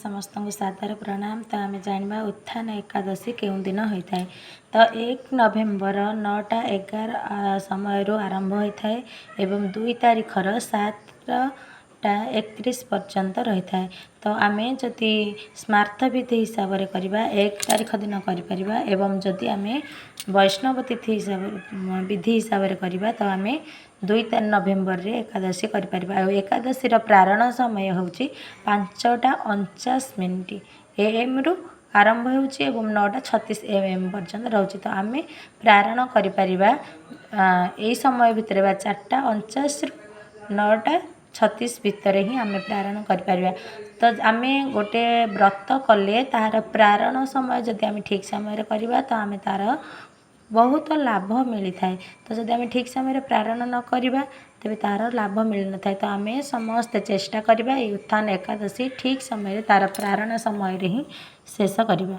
ସମସ୍ତଙ୍କୁ ସାଦର ପ୍ରଣାମ। ତ ଆମେ ଜାଣିବା ଉତ୍ଥାନ ଏକାଦଶୀ କେଉଁ ଦିନ ହୋଇଥାଏ। ତ 1 ନଭେମ୍ବର 9:11 ସମୟରୁ ଆରମ୍ଭ ହୋଇଥାଏ ଏବଂ 2 ତାରିଖର 7ଟା 31 ପର୍ଯ୍ୟନ୍ତ ରହିଥାଏ। ତ ଆମେ ଯଦି ସ୍ମାର୍ତ ବିଧି ହିସାବରେ କରିବା, 1 ତାରିଖ ଦିନ କରିପାରିବା ଏବଂ ଯଦି ଆମେ ବୈଷ୍ଣବ ତିଥି ହିସାବରେ, ବିଧି ହିସାବରେ କରିବା, ତ ଆମେ 2 ନଭେମ୍ବରରେ ଏକାଦଶୀ କରିପାରିବା। ଆଉ ଏକାଦଶୀର ପ୍ରାରଣ ସମୟ ହେଉଛି 5ଟା49 ମିନିଟ୍ ଏଏମ୍ରୁ ଆରମ୍ଭ ହେଉଛି ଏବଂ 9ଟା36 ଏଏମ୍ ପର୍ଯ୍ୟନ୍ତ ରହୁଛି। ତ ଆମେ ପ୍ରାରଣ କରିପାରିବା ଏଇ ସମୟ ଭିତରେ ବା 4ଟା49ରୁ 9ଟା36 ଭିତରେ ହିଁ ଆମେ ପ୍ରାରଣ କରିପାରିବା। ତ ଆମେ ଗୋଟେ ବ୍ରତ କଲେ ତାହାର ପ୍ରାରଣ ସମୟ ଯଦି ଆମେ ଠିକ୍ ସମୟରେ କରିବା, ତ ଆମେ ତା'ର ବହୁତ ଲାଭ ମିଳିଥାଏ। ତ ଯଦି ଆମେ ଠିକ୍ ସମୟରେ ପ୍ରାରଣ ନ କରିବା, ତେବେ ତା'ର ଲାଭ ମିଳିନଥାଏ। ତ ଆମେ ସମସ୍ତେ ଚେଷ୍ଟା କରିବା, ଏଇ ଉତ୍ଥାନ ଏକାଦଶୀ ଠିକ୍ ସମୟରେ, ତା'ର ପ୍ରାରଣ ସମୟରେ ହିଁ ଶେଷ କରିବା।